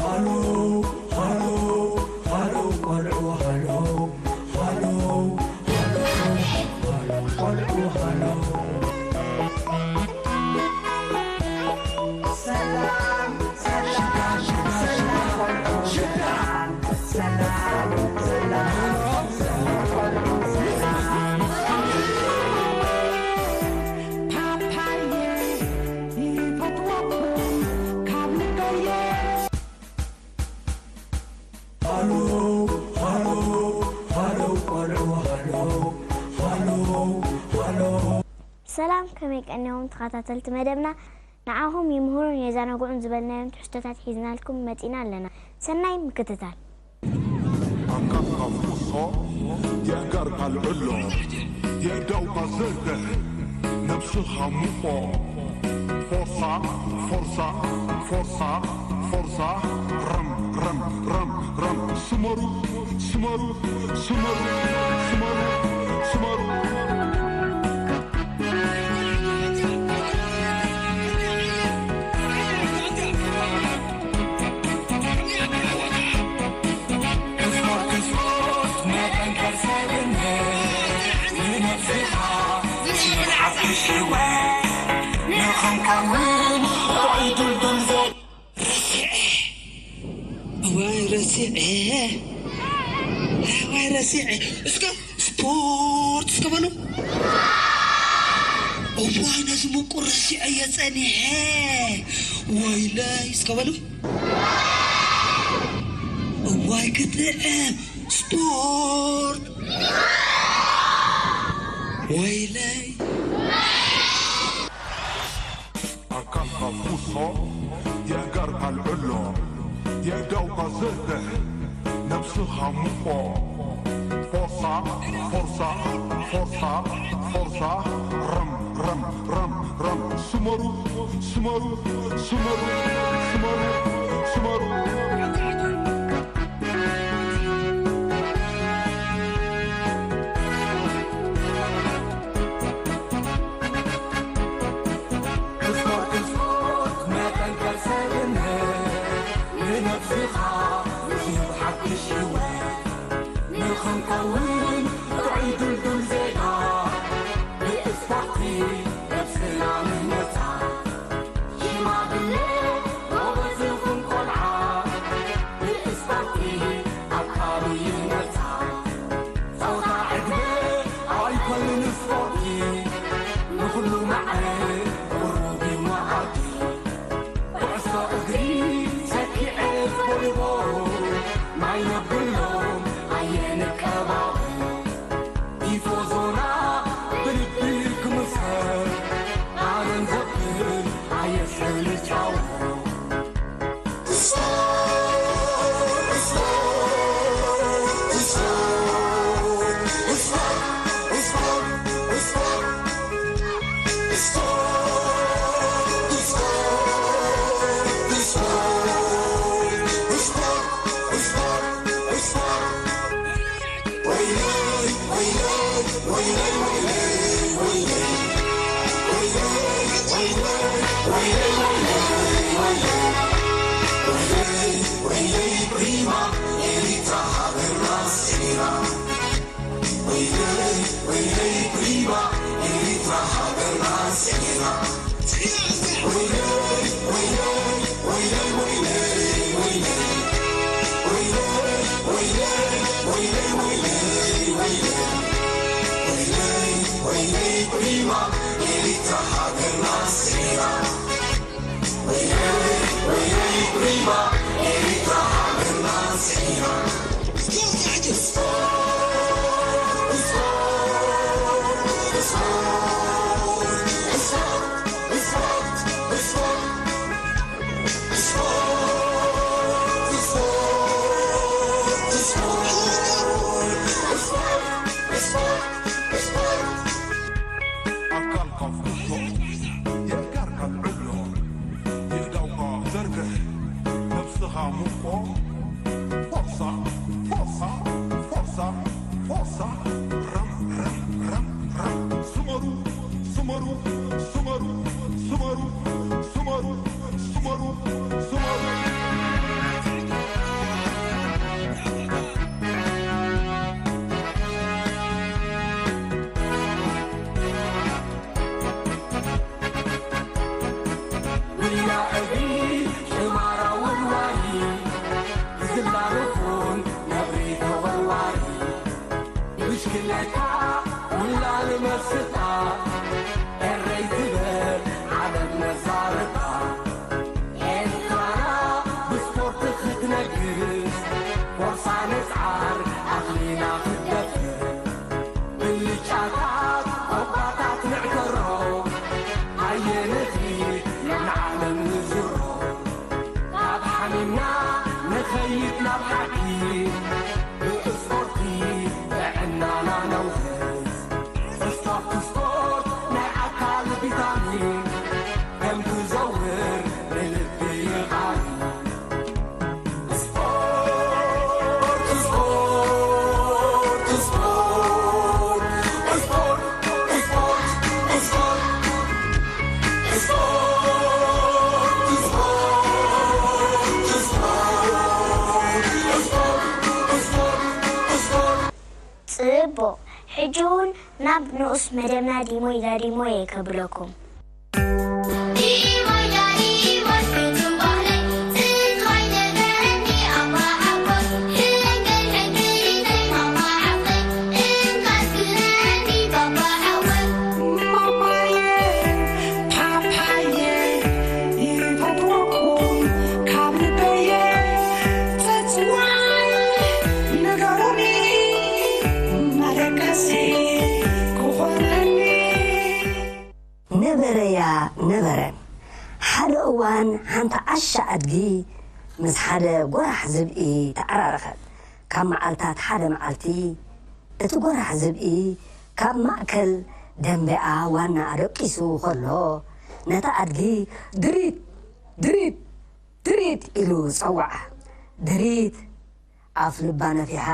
ሃሎ ሃሎ ሃሎ ቆልዑ ሃሎ ሃሎ ሃሎ ቆልዑ ሃሎ። ሰላም ሰላም ሰላም ቆልዑ ሰላም ሰላም ሰላም ሰላም ቆልዑ ሰላም። ፓፓየ ይፈትወኩም ካብ ልበየ። ሃሎ ሃሎ ሃሎ ቆልዑ ሃሎ ሃሎ ሃሎ። ሰላም፣ ከመይ ቀኒኹም ተኸታተልቲ መደብና? ንዓኹም ይምህሩን የዘናግዑን ዝበልናዮም ትሕዝቶታት ሒዝናልኩም መጺና ኣለና። ሰናይ ምክትታል። ኣካልካ ፍሶ የእጋርካ ልዕሎ የእዳውካ ዘርግሕ ነብስኻ ሙቆ። ፎርሳ ፎርሳ ፎርሳ ፎርሳ። ረም ረም ረም ረም። ስመሩ ስመሩ ስመሩ ስመሩ ስመሩ። እዋይ ረሲዐ፣ እዋይ ረሲዐ። እስከ ስፖርት እስከ በሉ። እዋይ ነዚ ምቁር ረሲዐ እየ ጸኒሐ። ወይለይ እስከ በሉ። እዋይ ክጥዕም ስፖርት። ወይለይ። ኣካልካ ፍሶ የእጋርካ ልዕሎ የእዳውካ ዘርግሕ ነብስኻ ሙቆ። ፎርሳ ፎርሳ ፎርሳ ፎርሳ። ረም ረም ረም ረም። ስመሩ ስመሩ ስመሩ ስመሩ ስመሩ። ሕጂ እውን ናብ ንኡስ መደብና ዲሞይ ዳዲሞየ ከብለኩም። ነበረያ ነበረ። ሓደ እዋን ሓንቲ ዓሻ ኣድጊ ምስ ሓደ ጎራሕ ዝብኢ ተዓራረኸት። ካብ መዓልታት ሓደ መዓልቲ እቲ ጎራሕ ዝብኢ ካብ ማእከል ደምቤኣ ዋና ኣደቂሱ ከሎ ነታ ኣድጊ ድሪት ድሪት ድሪት ኢሉ ጸውዓ። ድሪት ኣፍ ልባ ነፊሓ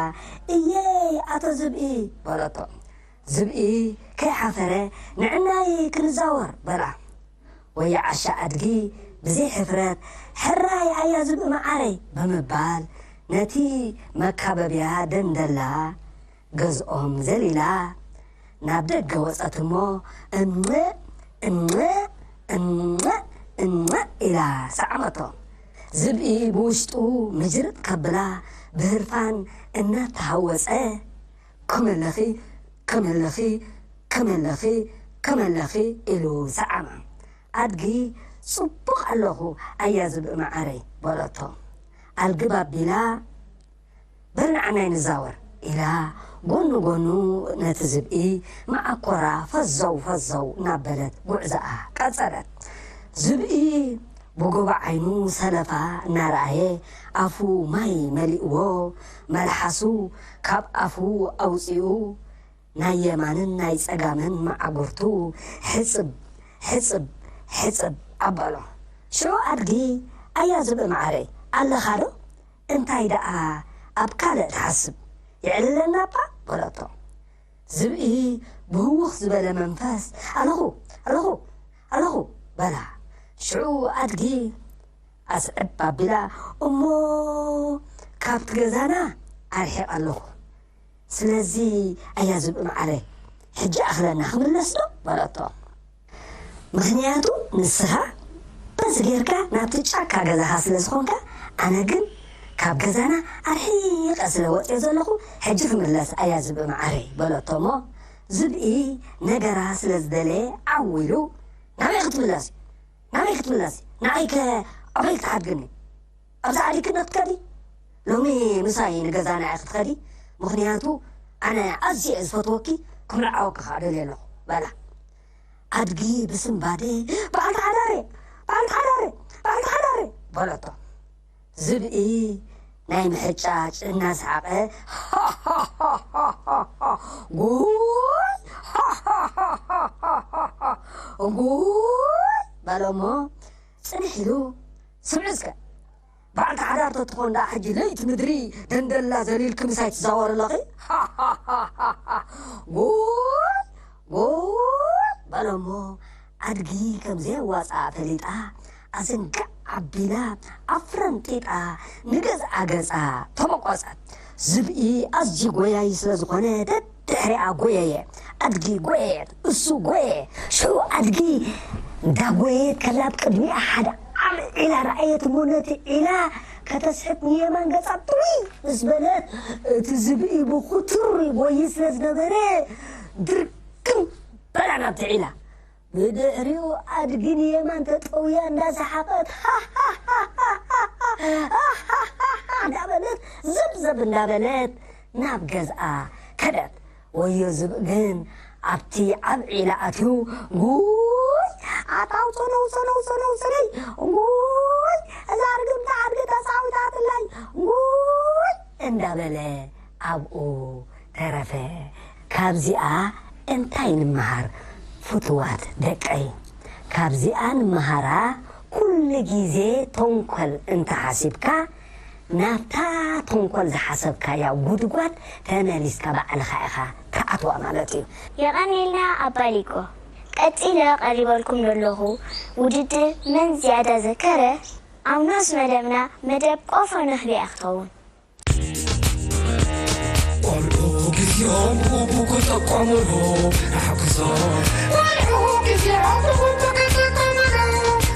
እየይ ኣቶ ዝብኢ በለቶ። ዝብኢ ከይሓፈረ ንዕናይ ክንዛወር በላ። ወይ ዓሻ ኣድጊ ብዘይ ሕፍረት ሕራይ ኣያ ዝብኢ መዓረይ ብምባል ነቲ መካበብያ ደንደላ ገዝኦም ዘሊላ ናብ ደገ ወጸት እሞ እምዕ እምዕ እምዕ እምዕ ኢላ ሰዓመቶ። ዝብኢ ብውሽጡ ምጅርጥ ከብላ ብህርፋን እናተሃወጸ ክመለኺ ከመለኺ ከመለኺ ከመለኺ ኢሉ ሰዓመ። ኣድጊ ጽቡቕ ኣለኹ ኣያ ዝብኢ መዓረይ በለቶ። ኣልግብ ኣቢላ በል ንዓናይ ንዛወር ኢላ ጎኑ ጎኑ ነቲ ዝብኢ መዓኮራ ፈዘው ፈዘው እናበለት ጉዕዞኣ ቀጸለት። ዝብኢ ብጎቦ ዓይኑ ሰለፋ እናረኣየ ኣፉ ማይ መሊእዎ መልሓሱ ካብ ኣፉ ኣውጺኡ ናይ የማንን ናይ ጸጋምን መዓጉርቱ ሕጽብ ሕጽብ ሕጽብ ኣበሎ። ሽዑ ኣድጊ ኣያ ዝብኢ መዓረይ ኣለኻ ዶ? እንታይ ደኣ ኣብ ካልእ ትሓስብ? የዕልለና እባ በለቶ። ዝብኢ ብህውኽ ዝበለ መንፈስ ኣለኹ ኣለኹ ኣለኹ በላ። ሽዑ ኣድጊ ኣስዕብ ኣቢላ እሞ ካብቲ ገዛና ኣርሒቐ ኣለኹ። ስለዚ ኣያ ዝብኢ መዓረይ ሕጂ ኣኽለና ክምለስ ዶ በለቶ። ምኽንያቱ ንስኻ በዚ ጌርካ ናብቲ ጫካ ገዛኻ ስለ ዝኾንካ ኣነ ግን ካብ ገዛና ኣርሒቐ ስለ ወፅየ ዘለኹ ሕጂ ክምለስ ኣያ ዝብኢ መዓረይ በለቶ እሞ ዝብኢ ነገራ ስለ ዝደለየ ዓው ኢሉ ናበይ ክትምለስ እዩ? ናበይ ክትምለሲ? ንዓይከ ኣበይ ክትሓድግኒ? ኣብዛ ዓዲ ክትነትከዲ? ሎሚ ምሳይ ንገዛ ንዓይ ክትኸዲ? ምኽንያቱ ኣነ ኣዝየ እየ ዝፈትወኪ፣ ክምርዓወኪ ከኣ ደልየ ኣለኹ በላ። ኣድጊ ብስንባደ በዓልቲ ሓዳር እየ፣ በዓልቲ ሓዳር እየ፣ በዓልቲ ሓዳር እየ በለቶ። ዝብኢ ናይ ምሕጫጭ እናሰሓቐ ጉይ ጉይ በሎ እሞ ጽንሕ ኢሉ ስምዒ እስከ በዓልቲ ሓዳር ተትኾን ደኣ ሕጂ ለይቲ ምድሪ ደንደላ ዘሊልኪ ምሳይ ትዛወሪ ኣለኺ ጉይ ጉይ በሎ እሞ ኣድጊ ከም ዘየዋፅኣ ፈሊጣ ኣዘንጋዕ ኣቢላ ኣፍረንጢጣ ንገዝኣ ገፃ ተመቆፀት። ዝብኢ ኣዝዩ ጎያይ ስለ ዝኾነ ደድሕሪኣ ጎየየ። ኣድጊ ጎየየት፣ እሱ ጎየ። ሽዑ ኣድጊ እንዳጎየየት ከላ ኣብ ቅድሚኣ ሓደ ዓብ ዒላ ረኣየት እሞ ነቲ ዒላ ከተስሕት ንየማን ገፃ ጥውይ ምስ በለት እቲ ዝብኢ ብኹቱር ይጎይ ስለ ዝነበረ ድርግም በላ ናብቲ ዒላ። ብድሕሪኡ ኣድጊ ንየማን ተጠውያ እንዳሰሓቐት እንዳበለት ዘብዘብ እንዳበለት ናብ ገዝኣ ከደት። ወዮ ዝብኢ ግን ኣብቲ ዓብ ዒላ ኣትዩ ጉይ ኣታ ውሰኖ ውሰኖ ውሰኖ ውሰነይ ጉይ እዛ ርግምቲ ኣድጊ ተጻዊታትለይ ጉይ እንዳበለ ኣብኡ ተረፈ። ካብዚኣ እንታይ ንምሃር ፍቱዋት ደቀይ? ካብዚኣ ንምሃራ ኩሉ ግዜ ተንኮል እንተሓሲብካ ናብታ ተንኮል ዝሓሰብካያ ጉድጓድ ተመሊስካ ባዕልኻ ኢኻ ትኣትዋ ማለት እዩ። የቐንየልና ኣባ ሊቆ። ቀጺለ ቀሪበልኩም ዘለኹ ውድድር መን ዝያዳ ዘከረ ኣብ ንኡስ መደብና መደብ ቆፎ ንኽቢኣ ክትኸውን። ዮም ቡቡ ክጥቀሙሉ ንሓግዞም። ቆልዑ ግዜኦም ብቡቡ ክጥቀሙሉ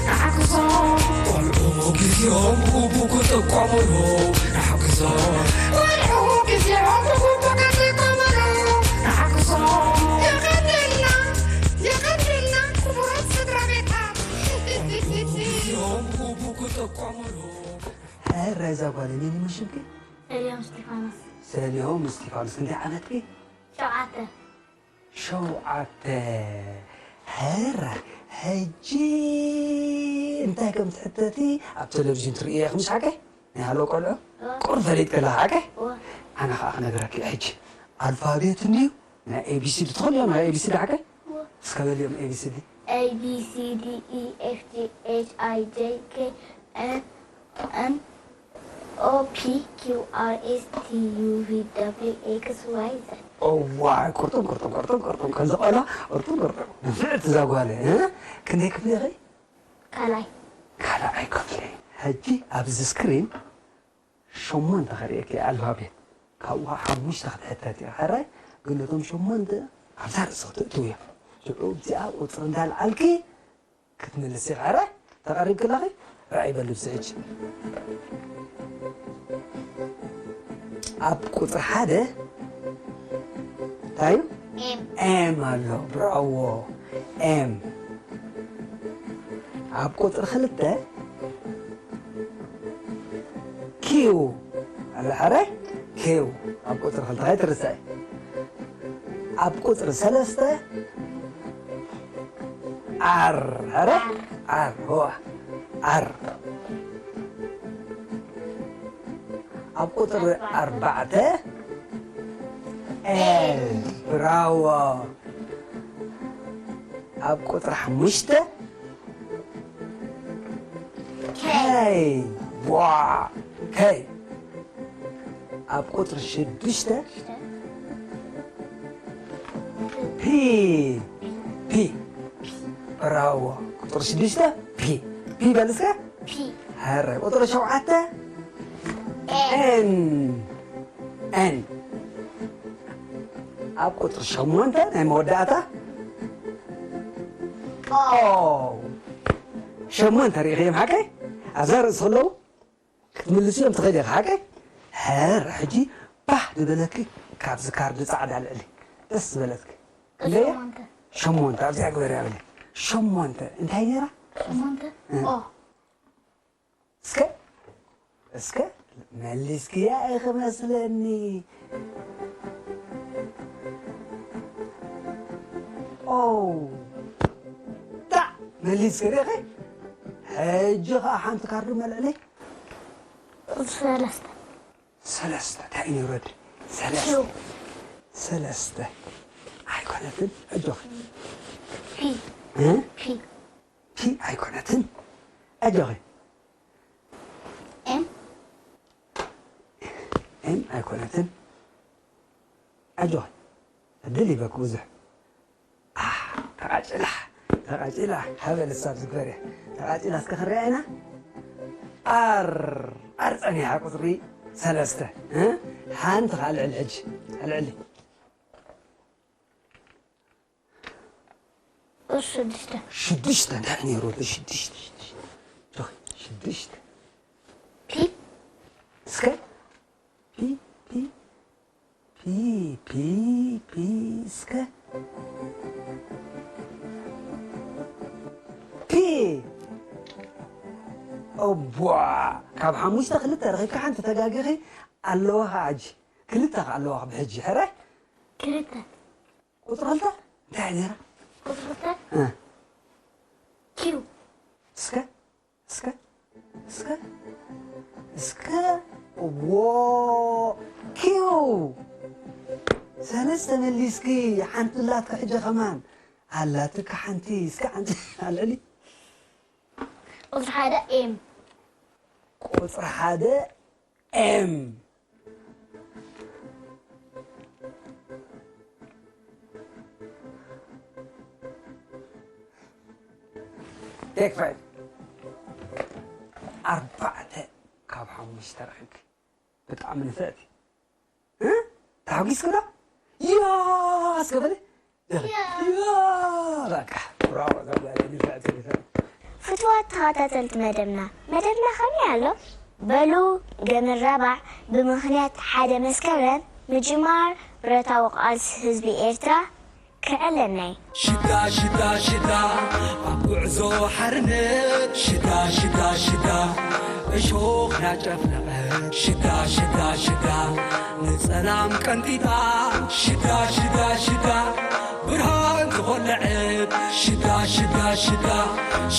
ንሓግዞም። ቆልዑ ግዜኦም ብቡቡ ክጥቀሙሉ ንሓግዞም። ቆልዑ ግዜኦም ብቡቡ ክጥቀሙሉ ንሓግዞም። የቐንየልና፣ የቐንየልና ክቡራት ስድራ ቤታት። ቆልዑ ግዜኦም ብቡቡ ክጥቀሙሉ። ኧረ እዛ ጓል እኔን ይመስልኪ? ሰሊሆም እስጢፋኖስ። ሰሊሆም እስጢፋኖስ፣ ክንደይ ዓመትኪ? ሸውዓተ። ሸውዓተ። ሀራ፣ ሕጂ እንታይ ከም ትሕተቲ ኣብ ቴሌቪዥን ትርእዮ ኢኺ፣ ምሽ ሓቀይ? ናይ ሃሎ ቆልዑ? እወ። ቁር ፈሊጥኪ ኣለኺ፣ ሓቀይ? እወ። ኣነ ኸዓ ክነግረኪ እየ ሕጂ። ኣልፋቤት እንድዩ፣ ናይ ኤ ቢ ሲ ዲ ትኽእልዮ፣ ናይ ኤ ቢ ሲ ዲ ሓቀይ? እወ። እስከ በልዮም ኤ ቢ ሲ ዲ። A B C D E F G H I J K L M N O P Q R S T U V W X Y Z። እዋይ፣ ቁርጥም፣ ቁርጥም፣ ቁርጥም፣ ቁርጥም፣ ከምዚ ቆልዓ፣ ቁርጥም፣ ቁርጥም። ንፍዕቲ እዛ ጓለይ፣ እ? ክንደይ ክፍሊ ኢኺ? ካልኣይ። ካልኣይ ክፍሊ። ሕጂ ኣብዚ ስክሪን ሸሞንተ ከርእየኪ ኣልፋቤት። ካብኡ ሓሙሽተ ክትሕተት እየ። ሕራይ፣ ግን ነቶም ሸሞንተ ኣብዛ ርእሲ ክትእትው እዮም። ሽዑ ኣብዚኣ ቁጽሪ እንዳልዓልኪ ክትምልሲ ኢኺ። ሕራይ፣ ተቐሪብኪ ኣለኺ? ራእይ በሉ ብዚ ሕጂ። ኣብ ቁጽሪ ሓደ እንታይ እዩ? ኤም። ኤም ኣሎ። ብራዎ። ኤም። ኣብ ቁጽሪ ክልተ ኪው ኣሎ። ሕራይ፣ ኪው ኣብ ቁጽሪ ክልተ ከይትርስዒ። ኣብ ቁጽሪ ሰለስተ ኣር፣ ኧረ ኣር፣ ሆ፣ ኣር። ኣብ ቁጽሪ ኣርባዕተ ኤል፣ ብራዎ። ኣብ ቁጽሪ ሓሙሽተ ከይ፣ ዋ፣ ከይ። ኣብ ቁጽሪ ሽዱሽተ ፒ፣ ፒ። ብራዎ። ቁጽሪ ሽዱሽተ ፒ። ፒ በል እስከ። ፒ። ሀረ። ቁጽሪ ሸውዓተ ኤን። ኤን። ኤን። ኣብ ቁጽሪ ሸሞንተ ናይ መወዳእታ ኦ። ኦ። ሸሞንተ ርኢኽዮም ሓቀይ? ኣብዛ ርእሲ ከለዉ ክትምልስዮም ትኽእል ኢኻ ሓቀይ? ሀረ፣ ሕጂ ባህ ዝበለኪ ካብዚ ካርዲ ጻዕዳ ልዕሊ ደስ ዝበለትኪ። ክንደይ እያ? ሸሞንተ። ሸሞንተ፣ ኣብዚኣ ግበርያ በሊ። ሸሞንተ፣ እንታይ ነይራ? ሸሞንተ? እ። ኦ። እስከ፣ እስከ፣ መሊስክያ ኢኺ መስለኒ። ኦ፣ ታ፣ መሊስኪ ዲኺ? ሕጂ ኸዓ ሓንቲ ካርዲ መልዕለይ። ሰለስተ። ሰለስተ፣ እንታይ እዩ ነይሩ ወዲ? ሰለስተ። ኪው። ሰለስተ። ኣይኮነትን፣ ኣጆኺ። ፒ። እ? ፒ። ፒ ኣይኮነትን። ኣጆኺ። ኤም። ኤም ኣይኮነትን። ኣጆኺ። ዕድል ይበኪ ብዙሕ። ኣህ፣ ተቓጭላ፣ ተቓጭላ። ሃበ ልሳብ ዝግበር እያ። ተቓጭላ እስከ ክንሪኣ ኢና። ኣር፣ ኣር ጸኒሓ ቁጽሪ ሰለስተ። እ? ሓንቲ ኸኣ ኣልዕሊ ሕጂ። ኣልዕሊ። እሱ ሽዱሽተ። ሽዱሽተ እንታይ ነይሩ? ሽዱሽተ፣ ሽዱሽተ። ጆኺ፣ ሽዱሽተ። ፒ። እስከ ፒ፣ ፒ፣ ፒ፣ ፒ፣ ፒ፣ እስከ ፒ። እቧ፣ ካብ ሓሙሽተ ክልተ ረኺብካ ሓንቲ ተጋጊኺ ኣለዋ ኸዓ ሕጂ። ክልተ ኸዓ ኣለዋ ብሕጂ፣ ሕራይ? ክልተ። ቁጽሪ ክልተ እንታይ እያ ነይራ? ቁጽሪ ክልተ? እ። ኪው። እስከ፣ እስከ፣ እስከ፣ እስከ፣ ዎ፣ ኪው። ሰለስተ መሊስኪ፣ ሓንቲ ኣላትኪ ሕጂ ከማን። ኣላትኪ ሓንቲ፣ እስከ ሓንቲ ኣልዕሊ። ቁጽሪ ሓደ ኤም። ቁጽሪ ሓደ ኤም። ቴክ ፋይቭ። ኣርባዕተ ካብ ሓሙሽተ ረኺብኪ። ብጣዕሚ ንፍዕቲ። እ? ተሓጒስኪ ዶ? ያ እስከ በለ። ያ በቃ። ብራቮ፣ እዛ ጓል ንፍዕቲ፣ ንፍዕቲ። ፍትዋት ተኸታተልቲ መደብና፣ መደብና ከመይ ኣሎ? በሉ፣ ገመድ ራባዕ ብምኽንያት ሓደ መስከረም ምጅማር ብረታዊ ቃልሲ ህዝቢ ኤርትራ ክዕለና እዩ። ሽዳ ሽዳ ሽዳ ኣብ ጉዕዞ ሓርነት ሽዳ ሽዳ ሽዳ እሾኽ ናጨፍለቐት ሽዳ ሽዳ ሽዳ ንጸላም ቀንጢጣ ሽዳ ሽዳ ሽዳ ብርሃን ዝኾልዐት ሽዳ ሽዳ ሽዳ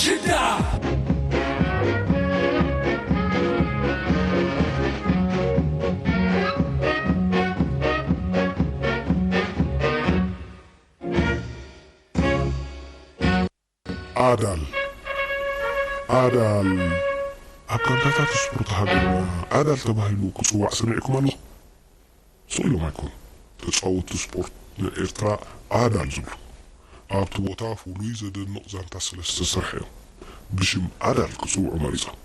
ሽዳ ኣዳል ኣዳል ኣብ ጋንታታት ስፖርት ሃገርና ኣዳል ተባሂሉ ክጽዋዕ ሰሚዕኩም ኣለኹም? ስቕ ኢሎም ኣይኮኑን። ተጻወትቲ ስፖርት ናይ ኤርትራ ኣዳል ዝብሉ ኣብቲ ቦታ ፍሉይ ዘደንቕ ዛንታ ስለ ዝተሰርሐ እዮም ብሽም ኣዳል ክጽውዑ መሪጾም።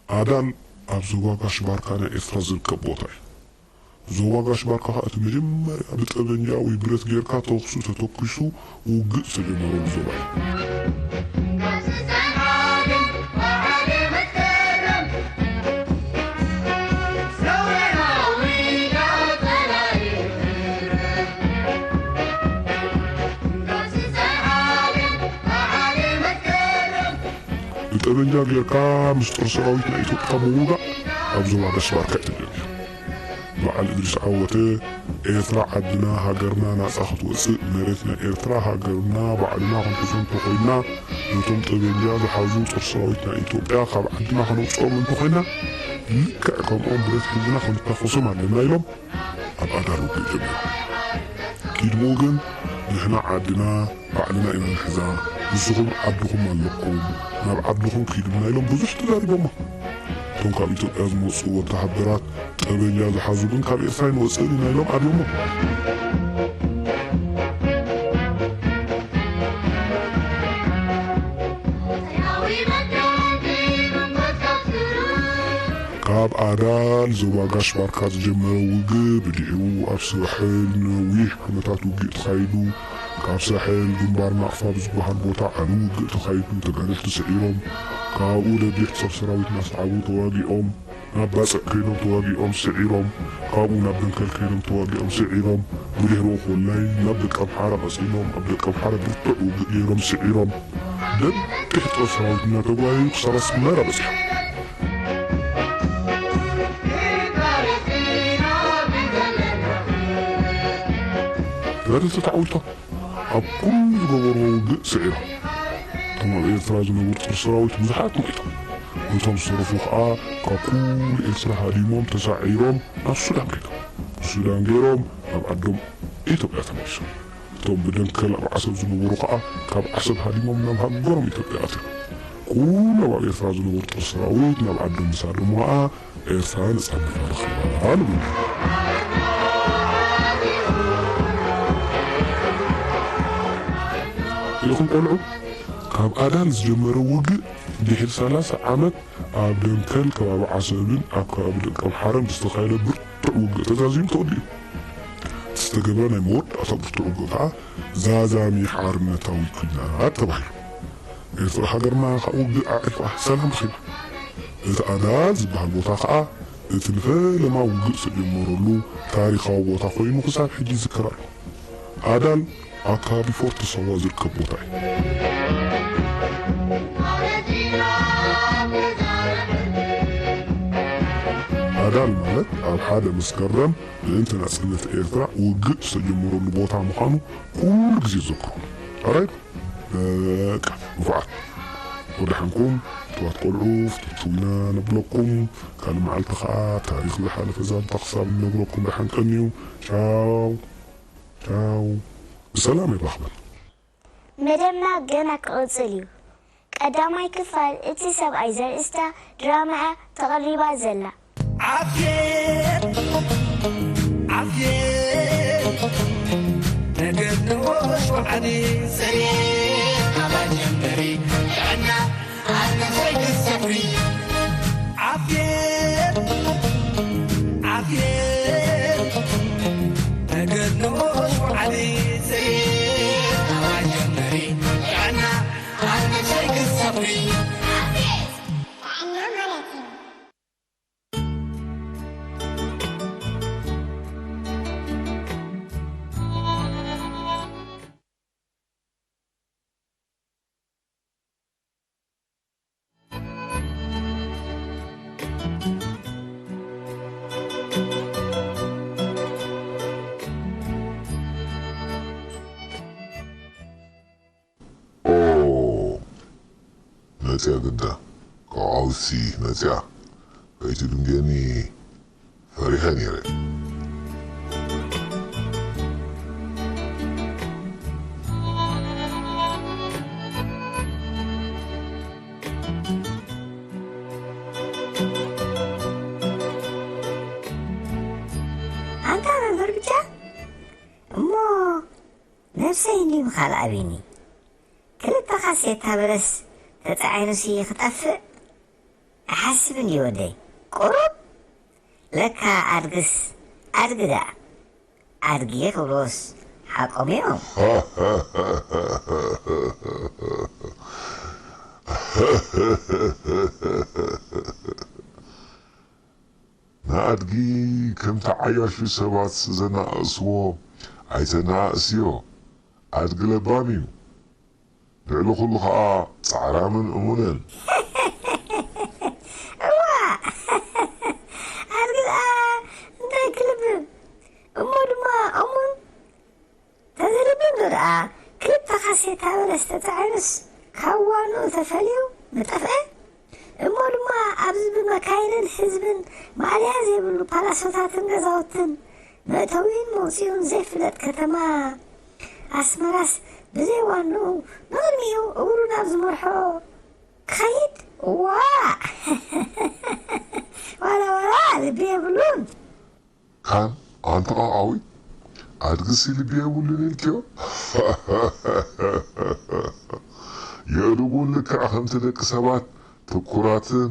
ኣዳል ኣብ ዞባ ጋሽ ባርካ ናይ ኤርትራ ዝርከብ ቦታ እዩ። ዞባ ጋሽ ባርካ ኸኣ እቲ መጀመርያ ብጠበንጃ ወይ ብረት ጌርካ ተኹሲ ተተኲሱ ውግእ ዝተጀመረሉ ዞባ እዩ። ብጠበንጃ ጌርካ ምስ ጦር ሰራዊት ናይ ኢትዮጵያ ምውጋእ ኣብ ዞባ ጋሽ ባርካ እዩ ተጀሚሩ። በዓል እድሪስ ዓወተ፣ ኤርትራ ዓድና ሃገርና ናጻ ክትወጽእ፣ መሬት ናይ ኤርትራ ሃገርና ባዕልና ክንሕዞ እንተኾይንና፣ ነቶም ጠበንጃ ዝሓዙ ጦር ሰራዊት ናይ ኢትዮጵያ ካብ ዓድና ከነውጽኦም እንተኾይንና፣ ልክዕ ከምኦም ብረት ሒዝና ክንታኾሶም ኣለና ኢሎም ኣብ ኣዳል ውግእ ጀሚሮም። ቅድሚኡ ግን ንሕና ዓድና ባዕልና ኢና ንሕዛ፣ ንስኹም ዓድኹም ኣለኩም፣ ናብ ዓድኹም ኪዱልና ኢሎም ብዙሕ ተዛሪቦሞ። እቶም ካብ ኢትዮጵያ ዝመጹ ወተሃደራት ጠበንጃ ዝሓዙ ግን ካብ ኤርትራ ኣይንወጽእን ኢና ኢሎም ኣብዮሞ። ካብ ኣዳል ዞባ ጋሽ ባርካ ዝጀመረ ውግእ ብድሕሩ ኣብ ሳሕል ነዊሕ ዓመታት ውግእ ተኻይዱ። ካብ ሳሕል ግንባር ናቕፋ ብዝበሃል ቦታ ዓቢ ውግእ ተኻይዱ። ተጋደልቲ ስዒሮም፣ ካብኡ ደድሕሪ ጸብ ሰራዊት እናሰዓቡ ተዋጊኦም። ናብ ባጽዕ ከይዶም ተዋጊኦም ስዒሮም፣ ካብኡ ናብ ደንከል ከይዶም ተዋጊኦም ስዒሮም፣ ብድሕሪኡ ኮላይ ናብ ደቀምሓረ ቀጺሎም፣ ኣብ ደቀምሓረ ብርቱዕ ውግእ ገይሮም ስዒሮም፣ ደድሕሪ ጦር ሰራዊት እናተጓየዩ ክሳብ ኣስመራ በጺሖም። ተጋደልቲ ተዓዊቶም ኣብ ኩሉ ዝገበርዎ ውግእ ስዒሮም። እቶም ኣብ ኤርትራ ዝነበሩ ጦር ሰራዊት ብዙሓት ሞይቶም። እቶም ዝተረፉ ኸኣ ካብ ኩሉ ኤርትራ ሃዲሞም ተሳዒሮም ናብ ሱዳን ከይዶም። ሱዳን ገይሮም ናብ ዓዶም ኢትዮጵያ ተመሊሶም። እቶም ብደንከል ኣብ ዓሰብ ዝነበሩ ኸኣ ካብ ዓሰብ ሃዲሞም ናብ ሃገሮም ኢትዮጵያ ኣትዮም። ኩሎም ኣብ ኤርትራ ዝነበሩ ጦር ሰራዊት ናብ ዓዶም ምስ ሃደሙ ኸኣ ኤርትራ ነጻነታ ረኺባ ንብሉ። ኢኹም ቆልዑ፣ ካብ ኣዳል ዝጀመረ ውግእ ድሕሪ ሰላሳ ዓመት ኣብ ደንከል ከባቢ ዓሰብን ኣብ ከባቢ ደቀምሓረን ብዝተኻየደ ብርቱዕ ውግእ ተዛዚሙ ተወዲኡ። እቲ ዝተገብረ ናይ መወዳእታ ብርቱዕ ውግእ ከኣ ዛዛሚ ሓርነታዊ ኲናት ተባሂሉ። ኤርትራ ሃገርና ካብ ውግእ ኣዕሪፋ ሰላም ረኺባ። እቲ ኣዳል ዝበሃል ቦታ ከኣ እቲ ንፈለማ ውግእ ዝተጀመረሉ ታሪኻዊ ቦታ ኮይኑ ክሳብ ሕጂ ይዝከር ኣሎ። ኣዳል ኣብ ከባቢ ፎርት ሳዋ ዝርከብ ቦታ እዩ። ኣዳል ማለት ኣብ ሓደ መስከረም ምእንቲ ናጽነት ኤርትራ ውግእ ዝተጀመረሉ ቦታ ምዃኑ ኩሉ ግዜ ይዘክሮ። ኣራይ በቃ ንፉዓት። ወደሓንኩም ትዋት ቆልዑ ፍትውትው ኢና ነብለኩም። ካልእ መዓልቲ ኸኣ ታሪኽ ዝሓለፈ ዛንታ ክሳብ ንነግረኩም ደሓን ቀንዩ። ቻው ቻው። ብሰላም የራኽበና። መደብና ገና ክቕጽል እዩ። ቀዳማይ ክፋል እቲ ሰብኣይ ዘርእስታ ድራማ እያ ተቐሪባ ዘላ። ዓፍየት ዓፍየት ነገር ንወሽ ወዓሊ ጽሬት ኣባል ጀምሪ ጥዕና ኣነፈይ ክሰፍሪ ዓፍየት ዓፍየት ነገር ንወ መጽያ ግዳ፣ ቃውሲ መጽያ። ከይትድንገኒ ፈሪሐ ነይረ። ኣንታ መምህር ብቻ እሞ ነብሰይ እንዲዩ ምኻል ኣቢኒ። ክልተ ካሴታ በለስ ተጻዒኑሲ ክጠፍእ እሓስብ እንዲዩ ወደይ። ቁሩብ ለካ ኣድግስ ኣድጊ ደኣ። ኣድጊ ክብሎስ ሓቆም እዮም። ንኣድጊ ከምቲ ዓያሹ ሰባት ዘነኣእስዎ ኣይተነኣእስዮ። ኣድጊ ለባም እዩ። ልዕሊ ኩሉ ኸኣ ጻዕራምን እሙንን። እዋ! ኣድጊ ደኣ እንታይ ክልብም? እሞ ድማ እሙን ተዘይልብም ዶ ደኣ ክልተ ካሴታ በለስ ተጻዒኑስ ካብ ዋንኡ ተፈልዩ ምጠፍአ? እሞ ድማ ኣብዚ ብመካይንን ህዝብን ማእለያ ዘይብሉ ፓላሶታትን ገዛውትን መእተዊኡን መውጽኢኡን ዘይፍለጥ ከተማ ኣስመራስ ብዘይ ዋንኡ ንቕድሚኡ እግሩ ናብ ዝመርሖ ክኸይድ? ዋእ! ዋላ ዋላ ልቢ የብሉን። ካን ኣንቲ ቃቃዊት ኣድግሲ ልቢ የብሉን ኢልክዮ? የእዱጉን ልክዕ ከምቲ ደቂ ሰባት ትኩራትን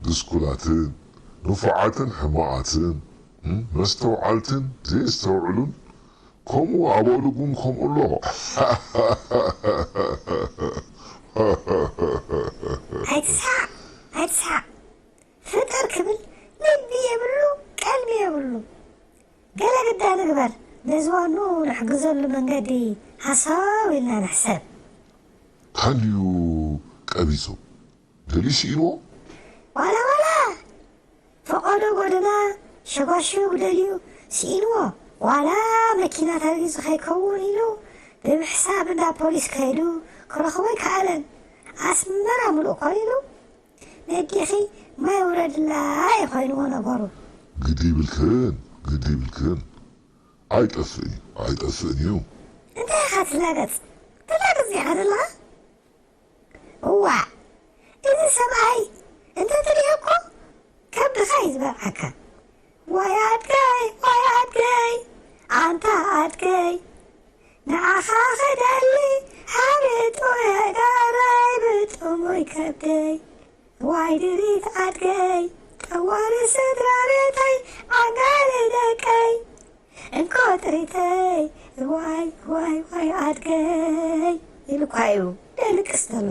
ድስኩላትን ንፉዓትን ሕማቓትን እም፣ መስተውዓልትን ዘየስተውዕሉን ከምኡ ኣብ ኣእዱጉን ከምኡ ኣሎ። ኣይትስሓቕ፣ ኣይትስሓቕ። ፍጥር ክብል ልቢ የብሉ፣ ቀልቢ የብሉ። ገለ ግዳ ንግበር፣ ነዚ ዋንኡ ንሕግዘሉ መንገዲ ሃሳው ኢልና ንሕሰብ። ካን ድዩ ቀቢጹ? ደልዩ ስኢንዎ? ዋላ ዋላ! ፈቐዶ ጎደና ሸጓሹግ ደልዩ ስኢንዎ። ዋላ መኪና ተረጊጹ ከይከውን ኢሉ ብምሕሳብ እንዳ ፖሊስ ከይዱ ክረኽቦ ኣይከኣለን። ኣስመራ ምሉእ ኮን ኢሉ ነዴኺ ማይ ውረድላ እዩ ኮይንዎ ነገሩ። ግዲ ይብልክን፣ ግዲ ይብልክን። ኣይጠፍእን እዩ፣ ኣይጠፍእን እዩ። እንታይ ኢኻ ትላገጽ? ትላገጽ ዲኻ ዘለኻ? እዋእ፣ እዚ ሰብኣይ እንተትሪኦ እኮ ከብድኻ እዩ ዝበልዓካ። ዋይ ኣድገይ፣ ዋይ ኣድገይ፣ ኣንታ ኣድገይ፣ ንዓኻ ክደሊ ሓሪጡ የእጋረይ ብጥሙይ ከብደይ። ዋይ ድሪት ኣድገይ፣ ጠዋሪ ስድራ ቤተይ፣ ዓንጋሊ ደቀይ፣ እንኮ ጥሪተይ፣ ዋይ፣ ዋይ፣ ዋይ ኣድገይ ኢሉ እኳ እዩ ደልቅስ ዘሎ።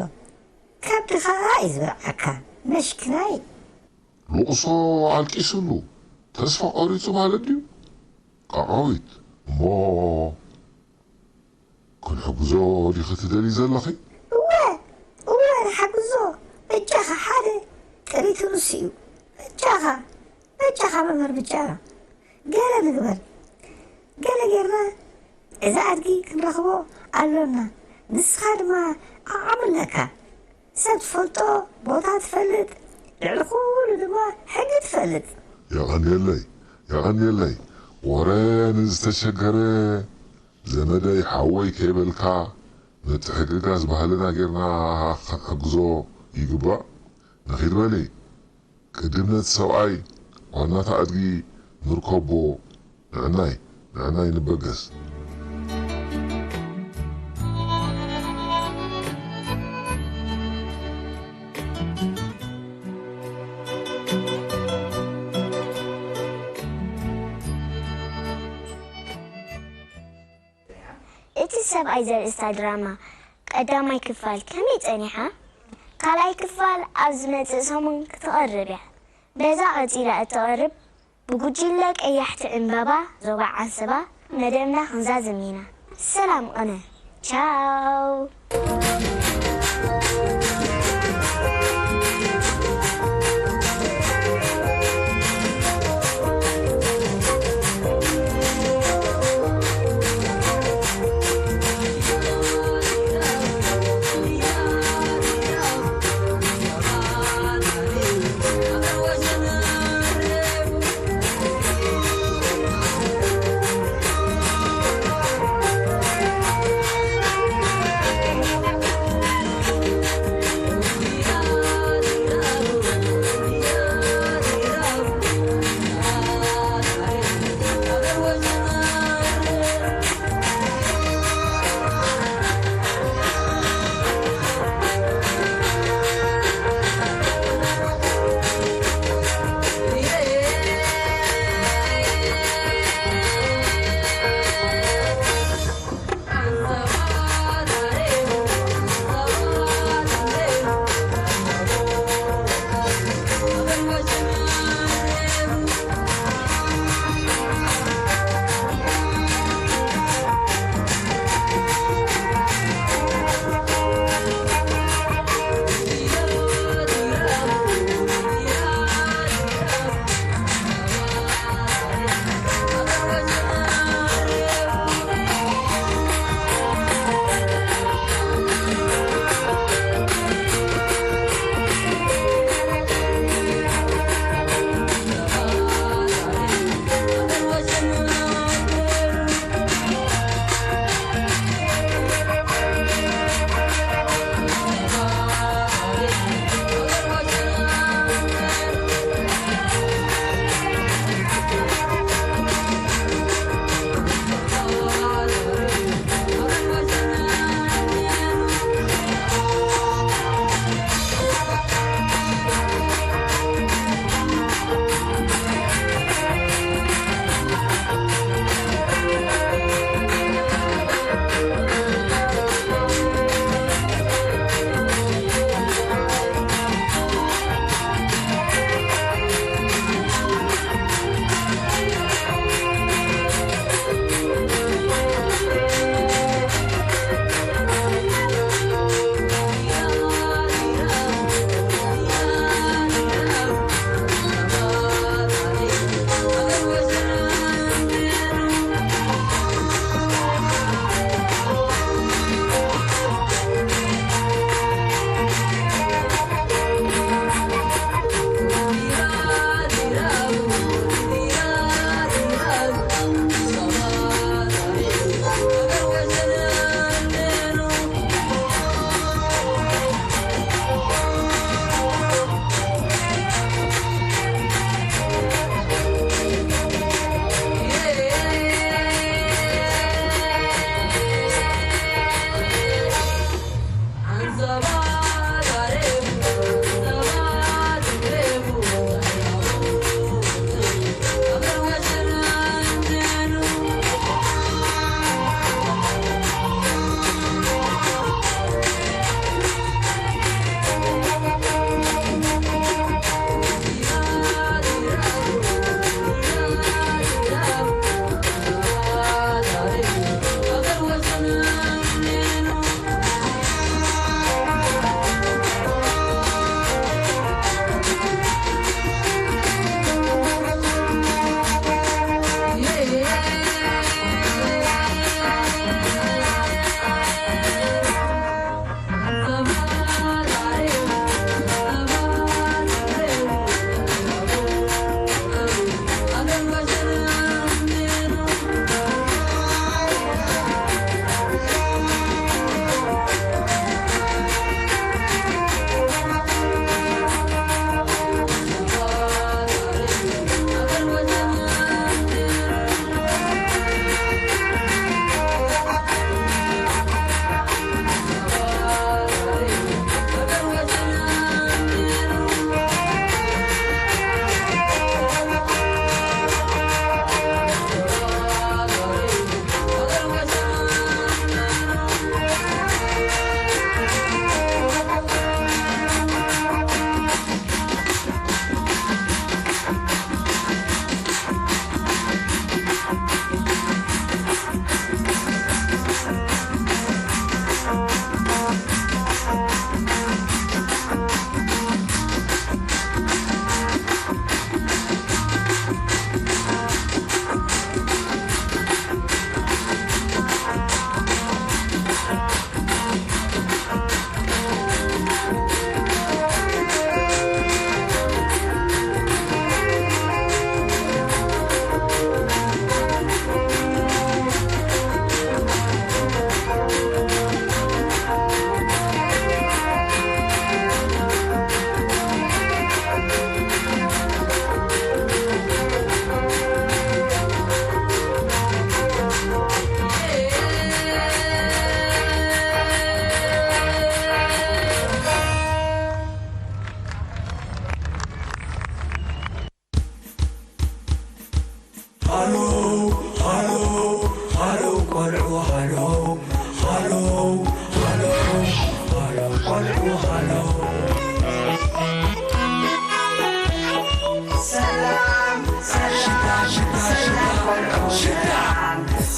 ከብዲ ኸኣ እዩ ዝበልዓካ፣ መሽክናይ። ልቕሶ ኣልቂስሉ፣ ተስፋ ቆሪጹ ማለት ድዩ? ቃቃዊት፣ እሞ ክንሕግዞ ዲኺ ትደልዪ ዘለኺ? እወ፣ እወ፣ ንሓግዞ። በጃኻ ሓደ ጥሪቱ ንሱ እዩ። በጃኻ፣ በጃኻ መምህር ብቻ። ገለ ንግበር። ገለ ጌርና እዚ ኣድጊ ክንረኽቦ ኣሎና። ንስኻ ድማ ዓቕሚ ኣለካ። ሰብ ትፈልጦ፣ ቦታ ትፈልጥ፣ ልዕሊ ኩሉ ድማ ሕጊ ትፈልጥ። የቐንየለይ፣ የቐንየለይ። ወረ ንዝተሸገረ ዘመደይ ሓወይ ከይበልካ፣ ምትሕግጋዝ ባህልና ጌርና ክንሕግዞ ይግባእ። ንኺድ በሊ፣ ቅድም ነቲ ሰብኣይ ዋናታ ኣድጊ ንርከቦ። ንዕናይ፣ ንዕናይ ንበገስ። እቲ ሰብኣይ ዘርእስታ ድራማ ቀዳማይ ክፋል ከመይ ጸኒሓ? ካልኣይ ክፋል ኣብ ዝመጽእ ሰሙን ክትቐርብ እያ። በዛ ቀጺላ እትቐርብ ብጉጅለ ቀያሕቲ ዕምባባ ዞባ ዓንሰባ መደብና ክንዛዝም ኢና። ሰላም ቐነ። ቻው።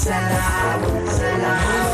ሰላም ሰላም